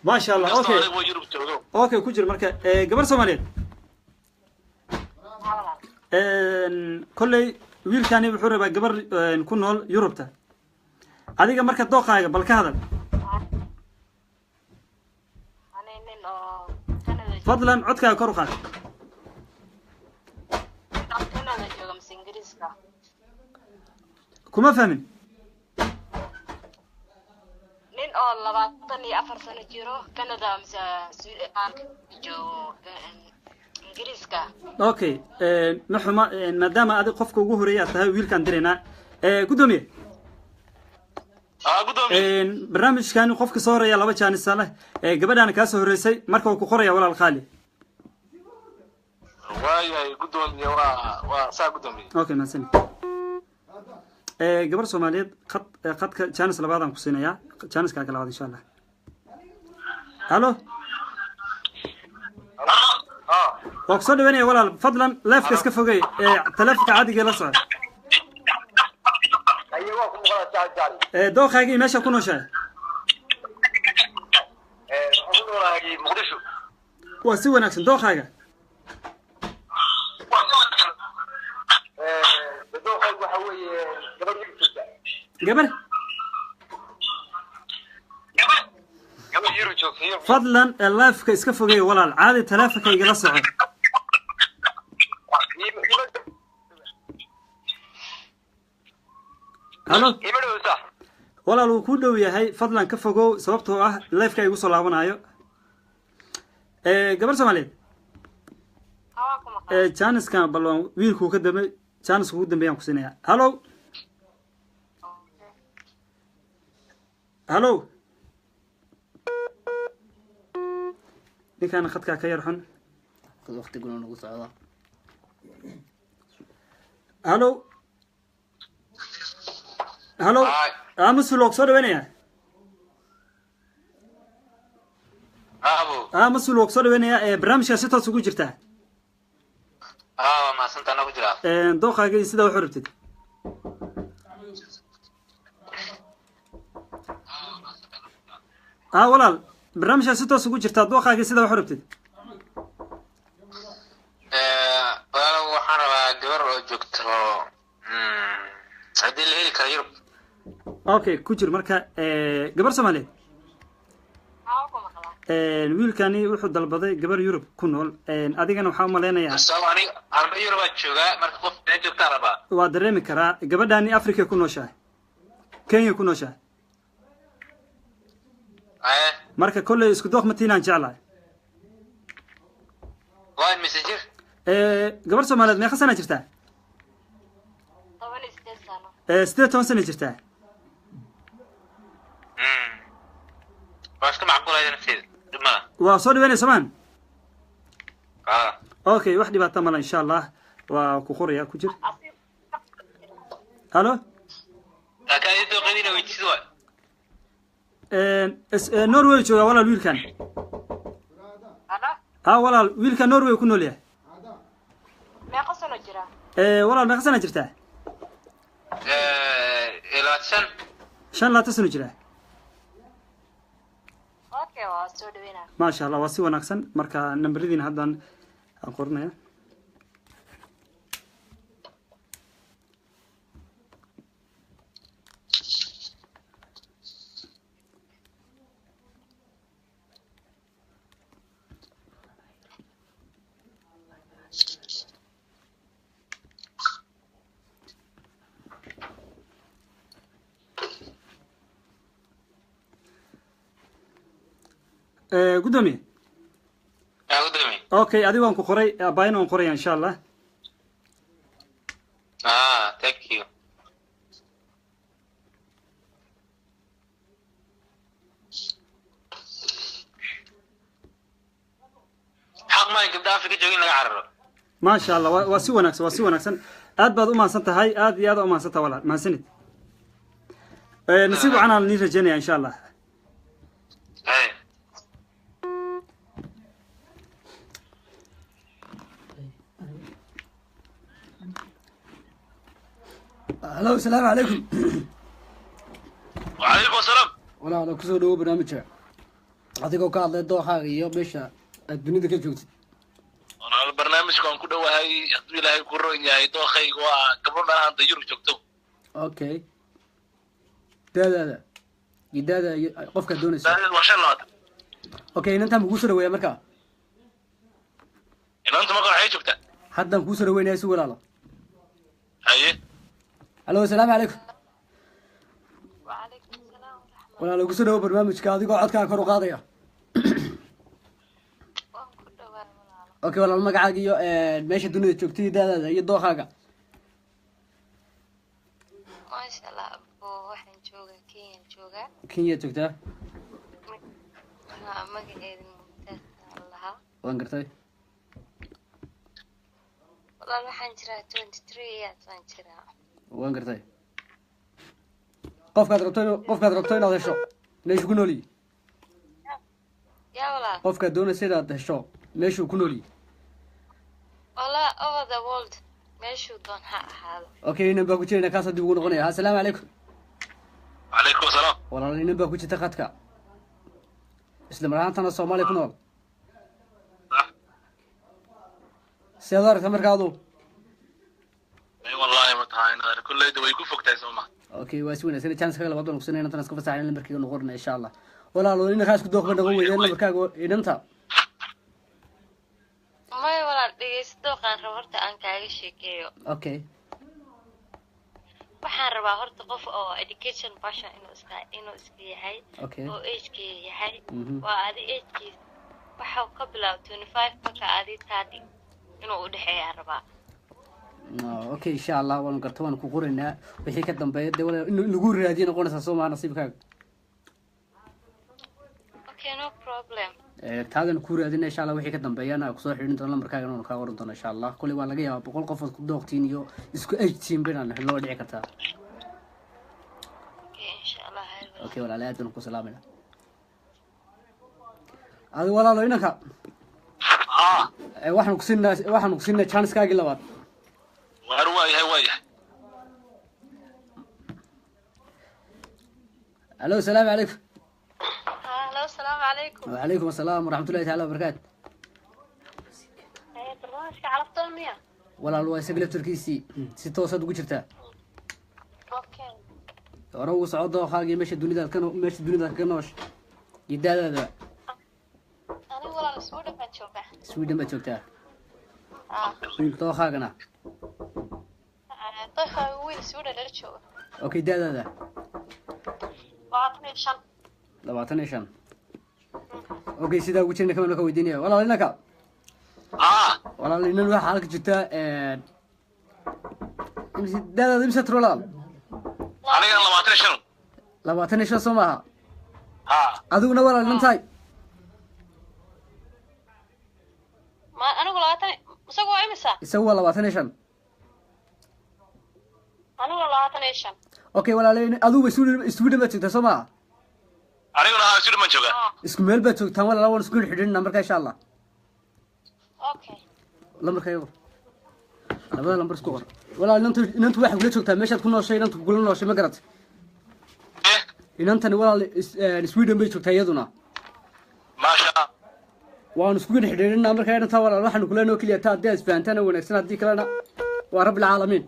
Maasha Allah. Inkastoo Okay. anigu Yurub joogo. Okay, ku jir marka. Gabar Soomaaliyeed, kolley wiilkani wuxuu rabaa gabar ku nool Yurubta. Adiga marka dookhaaga bal ka hadal. Ani nin oo Canada joogo. Fadlan codkaaga kor u qaad. Canada jooga mise Ingiriiska. Kuma fahmin. Nin oo 24 sano jiro, Canada mise joogo, Ingiriiska. Okay, ma xuma. Maadaama adig qofka ugu horeeya aad tahay, wiilkaan diraynaa. Guddoomiye. Aa, gudoomiye. Barnaamijkani qofka soo horeeya laba jaanisa leh. Gabadhaana kaa soo horeysay, marka waa ku qoraya, walaal qaali. Waayahay gudoomiye, waa saa gudoomiye. Okay, mahadsanid. Gabar Soomaaliyeed, qadka jaanis labaadaan ku siinayaa, jaaniskaaga labaad insha Allah. Halo, waa kusoo dhaweynaya walaal. Fadlan live-ka iska fogey, taleefonka caadiga la soco. Aye, waa ku maqlaa, saaxiib jacli. Dookhaaga iyo meesha ku nooshahay? Waxaan ku noolahay Muqdisho. Waa si wanaagsan. Dookhaaga? Dookhaygu waxa weeye gabar Yurub joogta. Gabar? Gabar Yurub joogta, Yurub. Fadlan live-ka iska fogey walaal, caadi taleefonka igala soco. Halo. Ima dhow sax? Walaal, wuu ku dhow yahay. Fadlan ka fogow, sababtoo ah live-ka igu soo laabanayo. Gabar Soomaaliyeed, janiska bal waan wiilkuu ka dambe, janiska ugu dambeeyaan ku siinaya. Hallo, hallo, ninkaan khadkaa ka yar xun. Waqtiguna nagu socda. Hallo, hallo, Musul, waa kusoo dhaweynaya. Abo. Musul, waa kusoo dhaweynaya. Barnaamijkaa si toos ugu jirtaa. Aa, waa mahadsantaa, nagu jiraa. Dooqaaga iyo sidaa waxu rabtid. Walaal, barnaamijkaa si toos ugu jirtaa. Dooqaaga iyo sidaa waxu rabtid. Walaalow, waxaan rabaa gabar oo joogto, haddii la heli karo, Yurub. Okay, ku jir marka. Gabar Soomaaliyeed, wiilkani wuxuu dalbaday gabar Yurub ku nool. Adigana waxaa umalaynayaa Sabab aniga anba Yurubaa joogaa, marka qof meel joogtaan rabaa. Waa dareemi karaa. Gabadhani Africa ku nooshahay, Kenya ku nooshahay. Marka kolley isku dooq matiinaan jeclahay. Waa mise jir? Gabar Soomaaliyeed, meeqa sana jirtaa? 18 sano. 18 sana jirtaa. Waa iska macquul ayada nafteeda, dhib mala. Waa soo dhaweynaya soomaan? Aa. Okay, wax dhibaata mala insha Allah. Waa ku qoraya, ku jir. Halo. Laakiin adi dooqadiina weydiisid waay. Norway joogaa walaal wiilkan. Ha walaal, wiilkan Norway ku nool yahay. Meeqa sano jira? Walaal, meeqa sana jirtaa? 25. 25 sano jiraa. Okay, waa soo dhaweynaa. Maasha Allah, waa si wanaagsan. Marka nambaradiina haddaan aan qoranaya. Gudoomiye. Gudoomiye. Okay, adiga waan ku qoray, abayna waan qoraya insha Allah. Ah, thank you. Xaq maayo gabdha Afrika jooga in laga cararo. Maasha Allah, waa si wanaagsan, waa si wanaagsan. Aad baad u mahadsan tahay, aad iyo aad u mahadsan tahay walaal, mahadsanid. Nasiib wacan aan niin rajeynaya insha Allah. Hey. Halo, asalaamu calaykum. Wacalaykum asalaam. Walaalo, kusoo dhawo barnaamijka, adigoo ka hadlay dooxaaga iyo meesha aad dunida ka joogtid. Walaal, barnaamijka waan ku dhowahay. Hadduu Ilaahay ku roon yahay, dookhayga waa gabdho meelahan da Yurub joogto. Okay, daadaada iyo daada iyo qofkaad doonayso? Da'deedu waa 25. Okay, inantaan ma kuusoo dhaweeya marka? Inanta marka waxay joogtaa? Haddaan kuusoo dhaweynaya si, walaalo. Haye. Halo, asalaamu calaykum. وعليكم السلام ورحمة. Walaalo, kusoo dhawo barnaamijka, adigoo codkaa kor u qaadaya. Waan ku dhawaa, walaalo. Okay walaal, magacaaga iyo meesha dunida joogtay iyo daadaada iyo dooxaaga? Maasha Allah, abo, waxaan joogaa Kenya, joogaa. Kenya joogtaa? Haa, magaceeda Mumtaaz aan lahaa. Waan gartay. Walaal, waxaan jiraa 23 years waan jiraa. Waan gartay. Qofkaad rabto inaad hesho, meeshuu ku noolyihi? Yaa walaal? Qofkaad doonaysa inaad hesho, meeshuu ku noolyihi? Walaa, over the world meeshuu doon ha ahaado. Okay, inan baa ku jirayna, kaasoo dib ugu noqonaya. Assalaamu calaykum. Calaykum asalaam. Walaal, inan baa ku jirta khadka, isla mar ahaantana Soomaaliya ku nool. Sidaad u aragta marka adu? Ay, wallahi ma tahay inaad kulleyda way ku fogtahay, soo ma? Okay, waa si wanaagsan. Chance kaga labaad baan kusinay, inantan iska fasaxay, lambarkayga noqonaya insha Allah. Walaalo, inankaa isku dooq ba noqon weydeen lambarkaaga inanta. Maya walaal, dhegeysta, dooqaan rabo horta aan kaaga sheekeeyo. Okay. Waxaan rabaa horta qof oo education passion inuu iska yahay oo age-keeda yahay. Waa adi age-kiisa waxa uu ka bilaabo 25 marka adi 30 inuu u dhexeeyaa rabaa. Okay, insha Allah, waanu garta, waanu ku qoraynaa. Wixii ka dambeeya dee walaal in lagu raadiyo noqonaysaa, soo maha nasiibkaaga? Okay, no problem. Taadanu ku raadina insha Allah. Wixii ka dambeeyana kusoo xidhin doona, lambarkaagana waanu kaa oran doona insha Allah. Kulli waa laga yaabaa 100 qof ood ku dooqtiin iyo isku age-tiin inaan loo dhici kartaa. Okay, insha Allah, hayr walaal. Okay walaal, aad baan ku salaamayna. Adi walaalo, inanka waxaanu ku siinaa chance-kaagii labaad. Waar, waa yahay, waa yahay. Alo, asalaamu calaykum. Halo, asalaamu calaykum. Wacalaykum asalaam waraxmatullahi taala wabarakaatu. Barnaamijka Calafdoon miya? Walaal, waa isaga laftarkiisii, si toosaad ugu jirtaa. Okay. Hore ugu soco, dooqaagii, meesha dunida kaga noosh iyo daadaadaba. Anigu walaal Sweden baan joogaa. Sweden baad joogtaa? Ah. Dooqaagana? Dooqa wiil Sweden lala jooga. Okay, daadaada? 25. 25. Okay, sidaa ugu jirna kamaan ka weydiinaya walaal inanka. Walaal, inan waxaa halka jirta daadaada imisa tiro, walaal? Anigana 25. 25, soo maaha? Ha. Adiguna walaal, inan tahay? Ma anigu 20, isagu waa imisa? Isagu waa 25. Anigu 25. Okay walaal, adigu Sweden baad joogtaa, soo maaha? Aniguna haa, Sweden baan joogaa. Isku meel baad joogtaan walaal, waan isku xidhinna marka insha Allah. Okay. Lambarka iga qor, labada lambar isku qor walaal. Inantu waxay kula joogtaa meeshaad ku nooshay, inantu kula nooshay, ma garat? Inantani walaal Sweden bay joogtaa iyaduna. Maasha. Waanu isku xidhiidhinaa markaa inantaa walaal. Waxaanu kula noo keliya taa, haddii aad isfahantaan wanaagsan, haddii kalena waa rabbil caalamiin.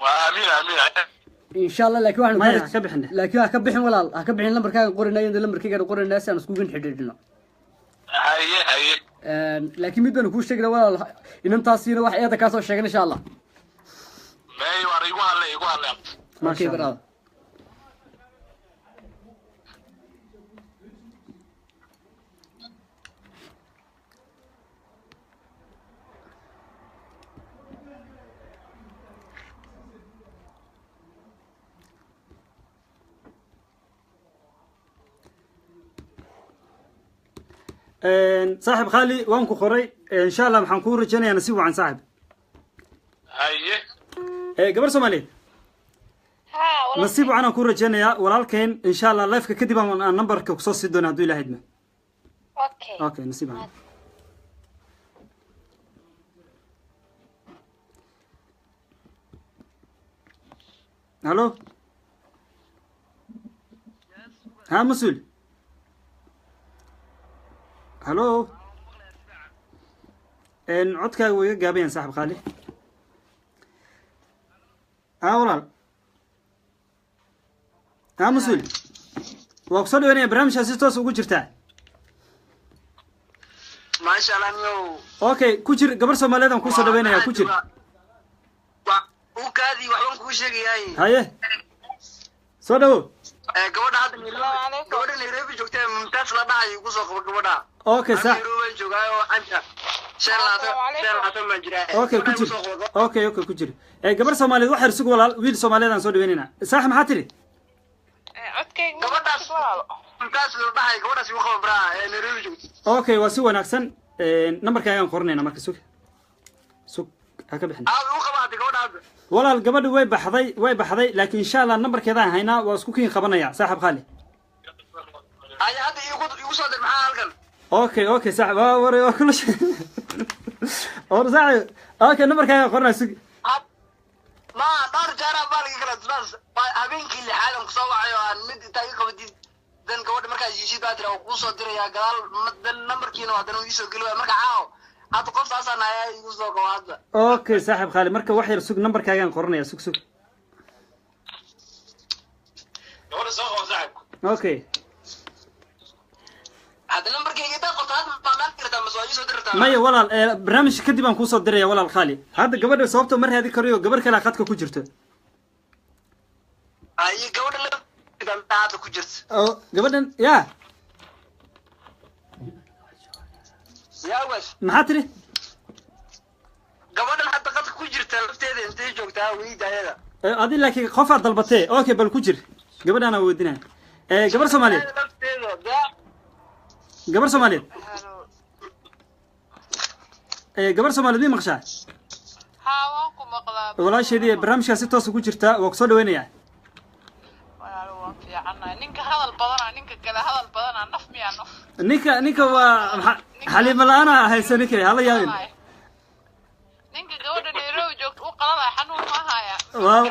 Waa aamiin, aamiin. Insha Allah, laakiin waxaanu Maya, ha ka bixin. Laakiin ha ka bixin walaal, ha ka bixin. Lambarkaaga qorinaa, iyada lambarkaygaan qorinaa si aan iskugu xidhiidhino. Haye, haye. Laakiin mid baanu kuu sheegna walaal, inantaasiina wax eeda kaasoo sheegan insha Allah. May, waar igu hadlay, igu hadlay. Okay brother. Saaxib khali, waan ku qoray insha Allah. Waxaan kuu rajaynayaa nasiib wacan, saaxib. Haye. Gabar Soomaaliyeed. Haa walaal. Nasiib wacan aan kuu rajaynayaa walaalkeen insha Allah. Live-ka kadib aan numberka kusoo sii doona hadduu Ilaah idmo. Okay. Okay, nasiib wacan. Hallo, ha mas-uul, hallo. Codkaaga waa iga gaaban yahan, saaxib qaali. Ha walaal, ha mas-uul, waa kusoo dhaweynaya, barnaamijkaa si toos ugu jirtaa. Maasha Allah, niyow. Okay, ku jir, gabar Soomaaliyeed aan kusoo dhaweynaya, ku jir. U kaadii, waxbaan kuu sheegayaay. Haye, soo dhawow. Gabadha hadda Nairobi, gabadha Nairobi joogta ee Mumtaaz la dhahayo, igu soo qabo gabadha. Okay, sax. Nairobi baan joogaayo, anta 25, 25 baan jiraa. Okay, ku jir. Okay, ku jir. Gabar Soomaaliyeed, wax yar sug walaal, wiil Soomaaliyeed aan soo dhaweynayna. Saax, maxaa tiri? Gabadhaas Mumtaaz la dhahayo, gabadhaas igu qabo baraha ee Nairobi joogta. Okay, waa si wanaagsan. Nambarka ayaan qoranayna marka, sug sug, ha ka bixin. Aa, igu qaba hadda gabadha hadda. Walaal, gabadhi way baxday, way baxday, laakiin insha Allah nambarkeedaan haynaa, waa isku kiin qabanaya, saaxib qaali. Haya, hadda igu soo dir, maxaa halkan? Okay, saaxib, waa waray, waa kula or saaxib. Okay, nambarka ayaan qoranaya, sug. Ma dhowr jeer baa laga kala saas, habeenkii lixaad aan kusoo wacayo, aan mid intaa iga qabatid, dan gabadha markaa heshiid baa tira oo kuu soo dirayaa gadaal, dan nambarkiina waa dan uu iisoo geli waaya. Marka caaw hadda qof saasaan ayaa igu soo qabo hadda. Okay, saaxib qaali, marka wax yar sug, nambarkaagaan qoranaya, sug sug. Gabadha soo qabo, saaxib. Okay. Hadda nambarkayga intaa qorto hadda ma meel kartaa mase waa iisoo dirtaa? Maya walaal, barnaamijka kadib aan kuusoo diraya, walaal qaali. Hadda gabadha sababta ma raadi karayo, gabar kale khadka ku jirto. Ay, gabadha la hadda ku jirta. Oo gabadhan ya? Yaa was. Maxaa tiri? Gabadhan hadda qadka ku jirta lafteeda intay joogtaa weyda ayada? Adi laakiin qofaad dalbatee. Okay, bal ku jir, gabadhaan aan weydiinaya. Gabar Soomaaliyeed. Lafteeda daa. Gabar Soomaaliyeed, gabar Soomaaliyeed, mii maqashaa? Haa, waan ku maqlaa. Walaasheedii barnaamijkaa si toos ugu jirtaa, waa kusoo dhaweynayaa. Walaalo, waan fiicannahay. Ninka hadal badanaa, ninka kale hadal badanaa, naf miyaa naf? Ninka waa xaliimo la-aana haysa ninka, hala yaabin. Ninka gabadha Nairobi joogta u qalalaya xanuun ma haya? Waa